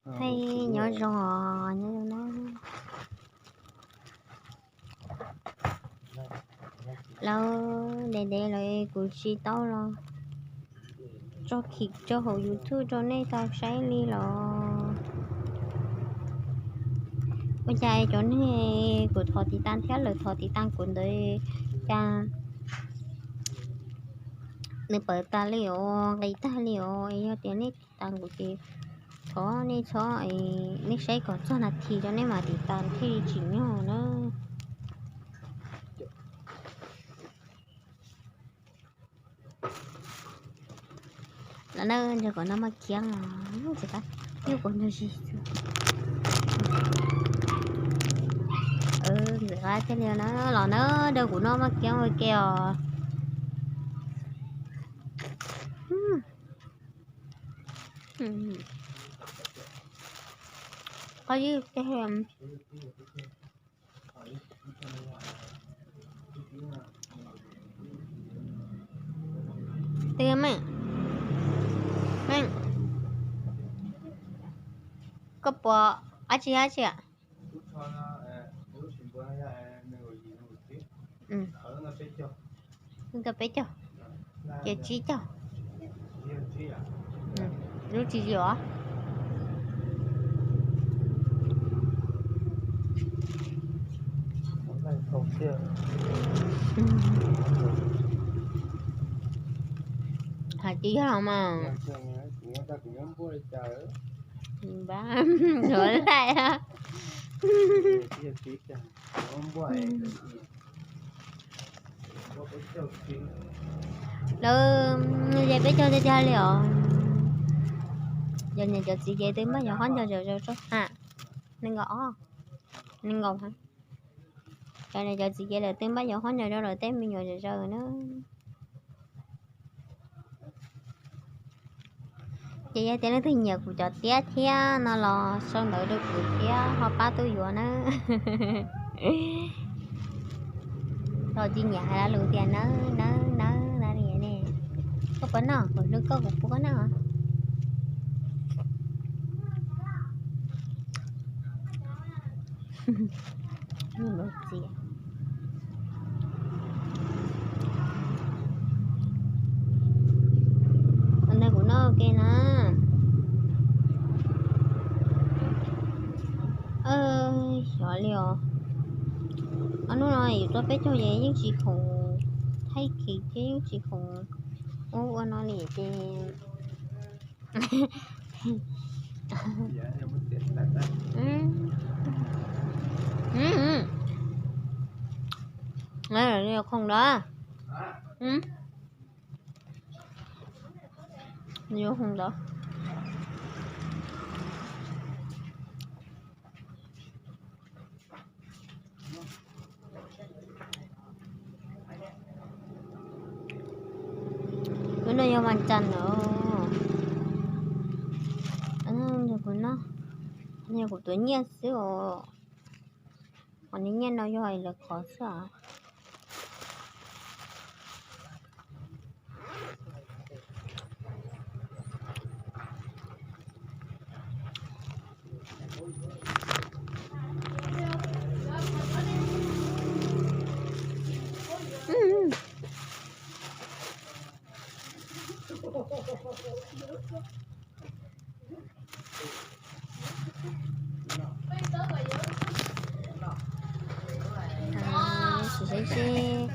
Hais nyob zoo os, nyob zoo na. Lawv ntev ntev lawm kuv tsis tau los tso clip rau hauv YouTube rau nej tau saib li los. Ua cas cov neeg kuv thov tiv tas thiab lawv thov tiv tas kuv ntawd cas nws pawv tas li os, nqis tag li os. Yog tias nej tiv tas kuv ces thov nej txhob, nej saib kom txog nas this rau nej mam tiv tas thiaj li tsim nyog na. Los na, nrog kuv noj maj kiab os. Ntxim qab, yog kuv nrog zis xwb. Ntxim qab thiaj li na, los na, nrog kuv noj maj kiab ua ke os. Qhov ywg, twg Meej? Meej, koj puas dab tsi dab tsi? Peb caug, ces tsib caug. Lub tsis yog. Hais tsis yog mas. Npab, yuav laij. Lawv ze peb caug tiag tiag li os. Yog niam cov txiv ces twb npaj yuav hov ncog zom zaws rau ha. Nees nkaum, nees nkaum. Cov niam cov txiv ces lawv twb npaj yuav hov ncog rau lawv tej me nyuam zom zaws na. Ces yog tias leej twg nyiam kuv cov tiab thiab no los sau ntawv rau kuv thiab ho pab tuaj yuav nawb. Los tsis nyiam hais lo lus tias nawb nawb nawb li ne. Koj puas noj? Kuv hlub koj, kuv pub koj noj. Ntawd kuv noj ua ke na. Xyov li os. Ob hnub no yus tuaj peb caug ces yeej tsis khoom thaij kiv thiab yeej tsis khoom ua ua no li ces khoom ntawd. Yuav khoom ntawd. Lub no yog vas cas no. Nrog kuv noj, yog kuv tuav nyiaj xwb os. Qhov nyiaj no yog lawv qhov xwb os. Tsis seb seb,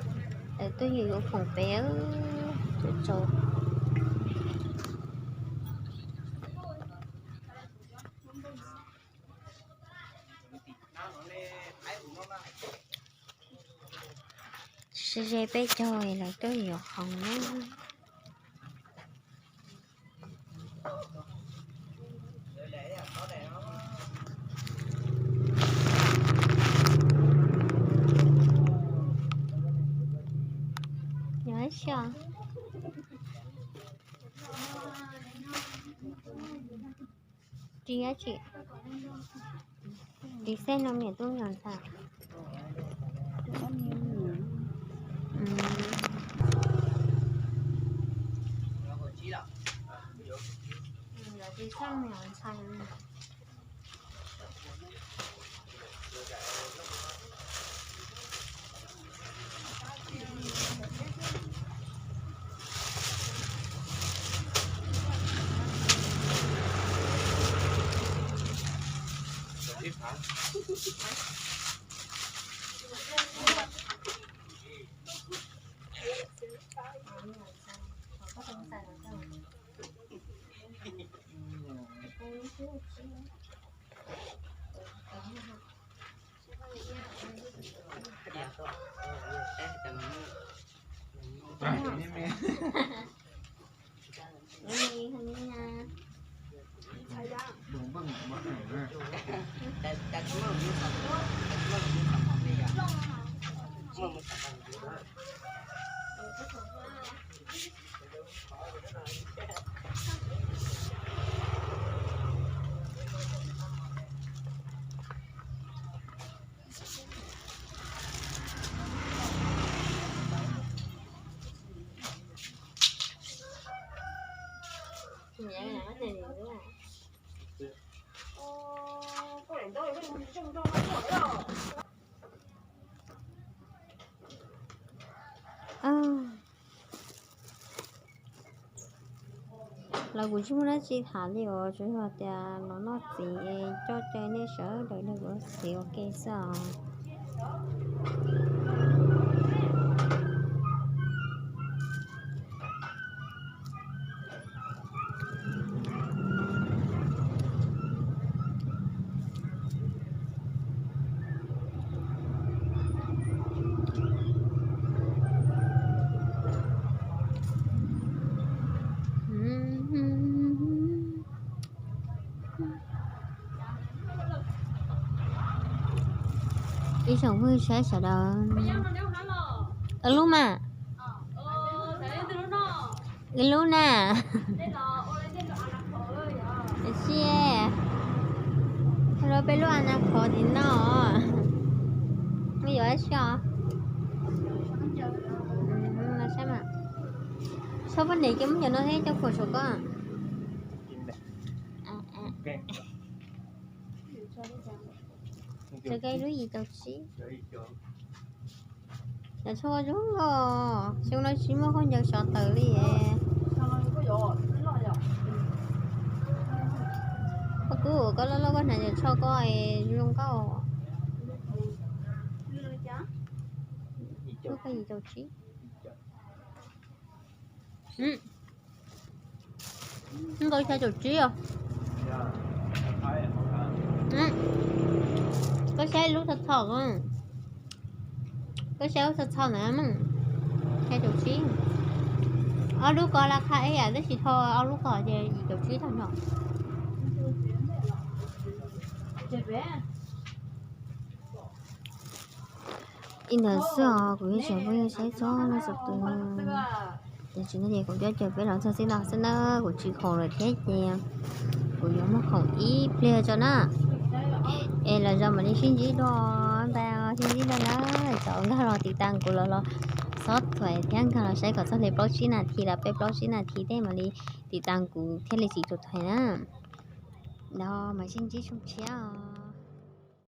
tuaj yus yuav khoom pem, tsuav tsaus. Seb ze peb caug lawv tuaj yuav khoom na. Nyob xyov. Ris dab tsi? Ris xeb no niam tub nyuam ntxhais. Ris xeb niam ntxhais. Los kuv tsis muaj dab tsi tham li os, tsuas yog tias los noj txiv es coj caw nej sawv daws nrog kuv txiv ua ke xwb os. Ib tsoom phooj ywg saib sawv daws, ua lub mas, ua lub na. Sia, ua peb lub a na khov tim no. Muaj yuav dab tsi os? Saib mas, txhob poj niam kiag, muab cov no thiab coj phuam saum koj. Tso ke lub yim caum tsib. Cov tsho zoo nkauj, xyoo no tsis muaj khaub ncaws sov tawm li. Koj kub, koj loj loj koj hnav cov tsho koj es zoo nkauj. Lub koj yim caum tsib. Nkauj xya caum tsib os. Koj saib lub txho txho, koj saib lub txho txho na, xya caum tsib. Ob lub ko la qha ib yam tab sis tho ob lub ko ces yim caum tsib tag nrho. Ib ntawd xwb os, kuv yeej tseem pheej saib txog no txog tus. Ces tsis no ces kuv coj caw peb los txog txij no xwb na, kuv tsis khoom lawm thiab ces kuv yuav muab khoom ib pliag tso na. Es los zaum mam li sib ntsib dua, bye, sib ntsib dua na. Cov nkag los tiv tas kuv los los xob thuam thiab nkag los saib kom txog li plaub tsib nas this los peb plaub tsib nas this tej mam li tiv tas kuv thiaj li tsis tus thuam na. No mas sib ntsib tshooj tshiab os.